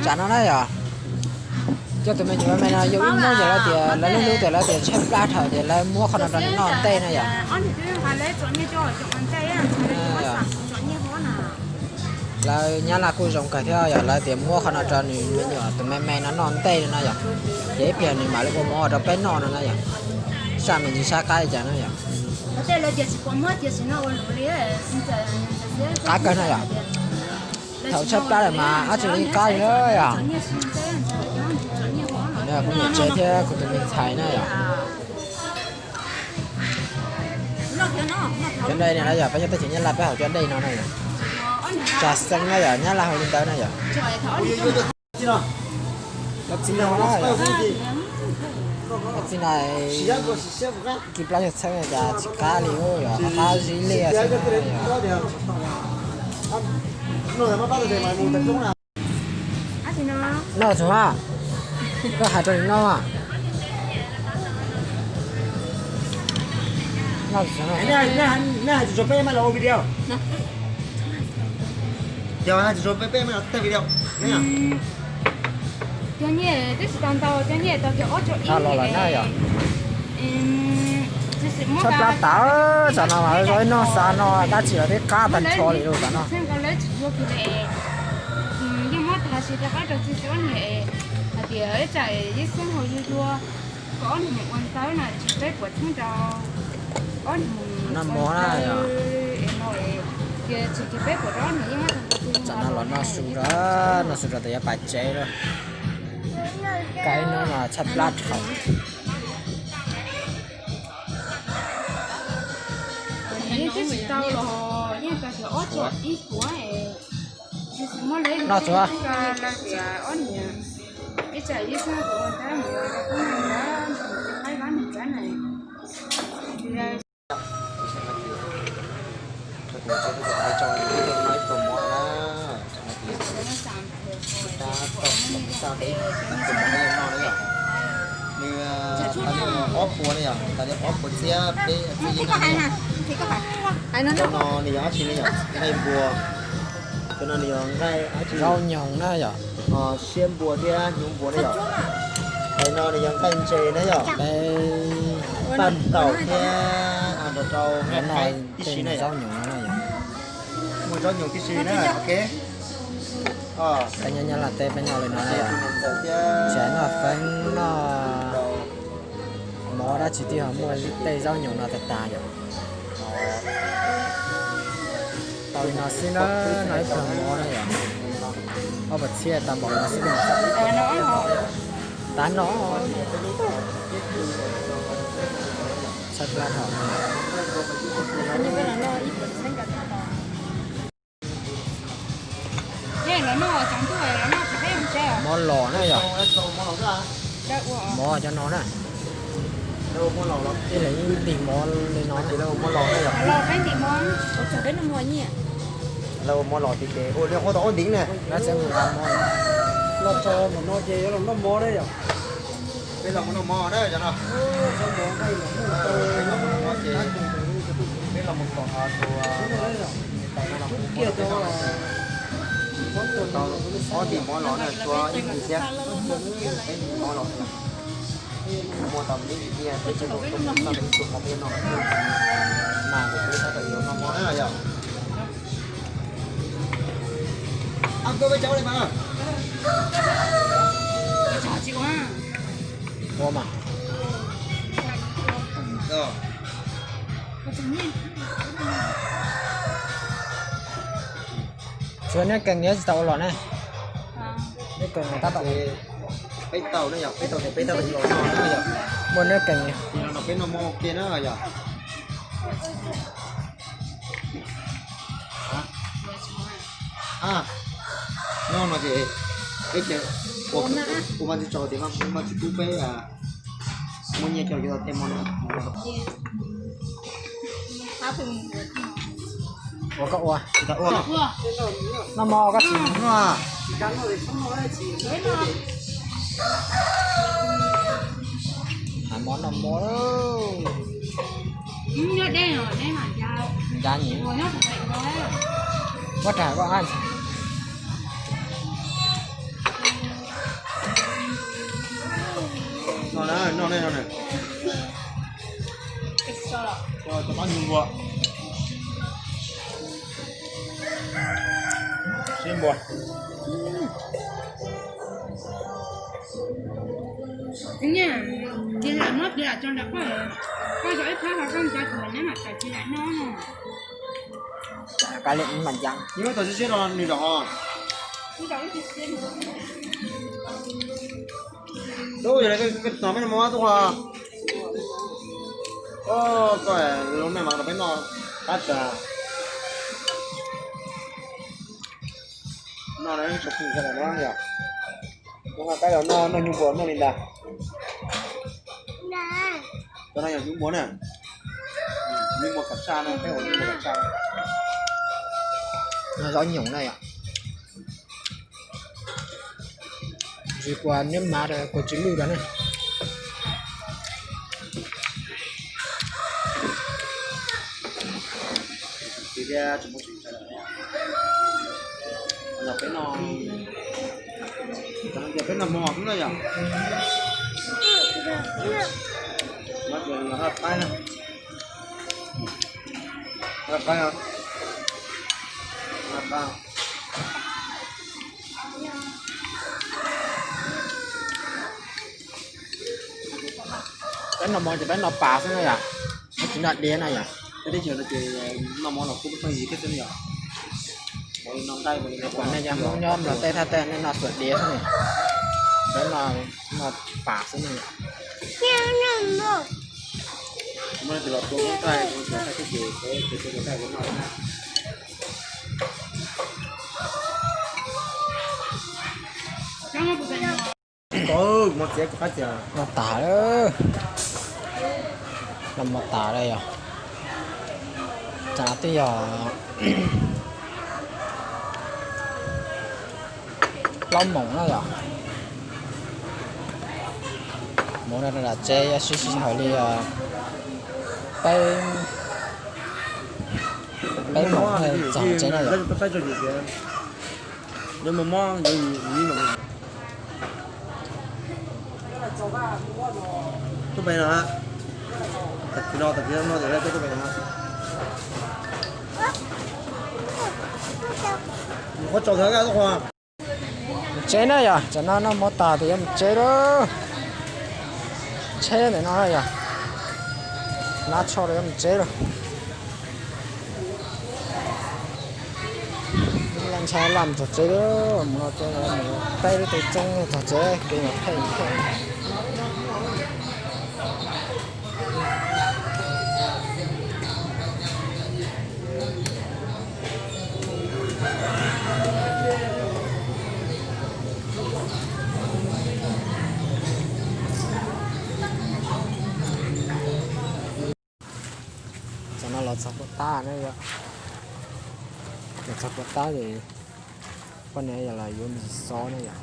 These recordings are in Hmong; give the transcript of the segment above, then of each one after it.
Tsam no na yom, coj tus me nyuam me no yug ib hnub ces lawv tias lawv lub hlwb tias lawv tias tshaib plab dhau ces lawv muab qhov no rau nws noj ntej na yom. Lawv Nyab Laj kuj zoo kawg thiab yom, lawv tias muab qhov no rau nws me nyuam tus me me no noj ntej no na yom, ces ib pliag nws mam li ua mov rau peb noj no na yom. Saj me ntsis sab qab li cas na yom. Qab kawg na yom. Thaum tshaib plab lawm mas dab tsi li qab li na yom. Kuv niam tsev thiab kuv tus me ntxhais na yom. Cov dej no na yom, peb nyob teb chaws Nyab Laj peb haus cov dej no na yom. Tsa xeeb na yom, Nyab Laj hu li ntawd na yom. Cov txiv no na yom, cov txiv no kis plaub caug txheeb cas tsis qab li yom, qab zib liaj xwb na yom. Noj txug a, koj hais rau nws noj a. Nej hais tsis tau peb mam los ua video. Yog hais tsis tau peb mam los tag video. Cov nyiaj twb tsis tau ntau, cov nyiaj tau kiag ob rau ib los lawm na yom. Tshaj plab tas, tsam no mas zoo ib noj xa no dab tsi los twb qab tag nrho li lawm tsam no. Yeej muab tag sis rov qab rau txiv xwb niam hais tias ib tsam ib xeeb hauv yuag yuag, kom ob niag mus ua ntawv no ces peb puas txheeb rau ob niag mus noj mov na yom. Ces tsis ces peb puas rau ob niag yeej muab tag rau txiv. Tsam no los noj su rau, noj su rau tas yuav pais tsev lawm. Kaij no mas tshaj plab dhau. Yeej twb tsis tau los yeej tau tias ob tsuam ib puav. Noj tsuav. Nws ob puas na yom, tas li ob puas txiab peb txiab ib na. Cov no nws yog dab tsi ne yom? Nqaij npua. Cov no nws yog nqaij dab tsi? Zaub nyoog na yom. Siab npua thiab hnyuv npua na yom. Cov no nws yog nqaij ntses na yom. Paj ntaum thiab nrog rau nqaij tib si na yom. Muaj zaub nyoog tib si na, ok. Peb nyob Nyab Laj teb peb noj li no na yom. Tsis hais noj feeb noj mov dab tsi twb ho muaj tej zaub nyoog no tag tag yom. Tau li no xwb na, noj ib pluag mov na yom. Ob puas txhiab tau npaum no xwb. Tab no tshaj plab dhau. Mov los na yom. Mov cov no na. Ib leeg ib ntim mov li no na. Lawv ua mov los tiag tiag, ua li qhov tau ob ntim ne. Los txog ntawm no ces yuav los noj mov na yom. Peb los mus noj mov na yom no. Peb los mus tom tus niam tais no los mus, peb noj tau ob ntim mov los na, tshuav ib ntim thiab. Peb ntim mov los. Muaj tau me ib ntim thiab, peb coj los mus txog ib tug mov peb noj. Mas kuv tab tom yuav noj mov na yom. Ua mas. Tsuav neb kees neb tsis tau ua los ne. Neb kees tab tom, peb tau ne yom, peb tau tias peb tau los no na yom. Muaj neb kees. Peb noj mov ua ke na yom. Nyob no ces peb ces ua mas tsis tso tias mas tsis pub peb muaj nyiaj coj yuav tej mov no. Ua koj ua. Noj mov koj tsis noj. Hais mov noj mov. Ncav nyiam. Muab rau koj. Cov qab nyuj npua, siab npua. Ces lam muab pliav lam tso nram koj, koj zov ib phab ho koj nco tsis neb mam tawm tsis lam noj no. Kab liam ib mas ncaj. Nws tau siab siab no nws zom ho. Tub, yog li koj hnov peb no mov tub ho. Koj lub neej mas rau peb noj qab tsawg. Noj no ib tsoom phooj ywg sawv daws no yog, noj qab los noj, noj nyuj npua noj li ntawd. Cov no yog nyuj npua na, nyuj npua kam saj na, peb hu nyuj npua kam saj. No zaub nyoos na yom. Tsis kua niab mav, kua tsis lwj rau ne. Los peb no, peb no hmo xwb na yom. Mas ces los haj qaib na. Haj qaib, haj qaib. Peb noj mov ces peb noj pas xwb na yom, peb tsis noj diav na yom. Peb teb chaws no ces noj mov los kuj pheej yig thiab xwb na yom. Ua li no nqaij, ua li no, nej cov Hmoob nyob Nplog teb thaj teb nej noj xuam diav xwb na, peb noj, noj pas xwb na yom. Muaj leej twg los tua Hmoob Thaib, tua Thaib teb ces, ces tua Thaib ua noj na. Noj tas lawm, noj mov tas lawm yog, tsam twb yog plaub moos na yom. Mus no rau nram tsev yuav sib sij hawm li peb, peb moos txog tsev na yom. Tuaj pem no, tag kis no, tag kis no, tag kis no tuaj pem no. Qhov tsaus thov kaj tuaj qhua. Mus tsev na yog, tsam no noj mov tas ces yuav mus tsev lawm. Tsheb ntawm no yog, nab tsho rau yuav mus tsev lawm. Laj ntshai laj mus txog tsev lawm, mus no tsev, mus peb lub tsev txoob txog tsev kev mas phem phem. Tam no los txog puag ta na yom. Los txog puag ta ces poj niam yog los yuav me ntsis xov na yom.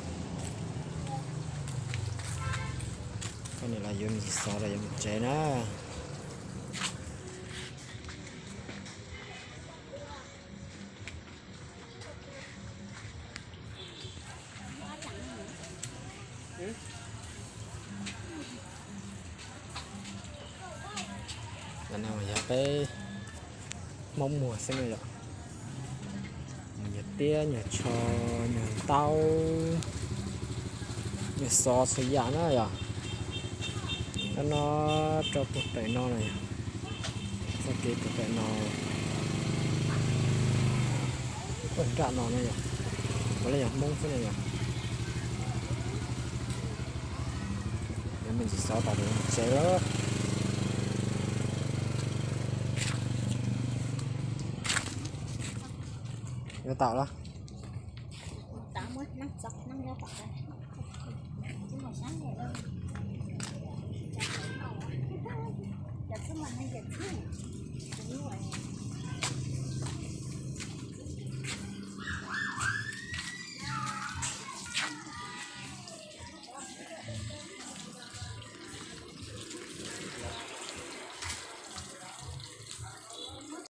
Poj niam los yuav me ntsis xov rau yuav mus tsev na. Yog peb Hmoob muag xwb na yom. Mus nyuag tiab, nyuag tsho, nyuag ntaub, nyuag xov txhua yam na yom. Nyob no rau puag pem no na yom. Txoj kev puag pem no, puag nram no na yom. Puav leej yog Hmoob xwb na yom. Yuav me ntsis xov tas ces tsev lawm. Yuav tau lawm.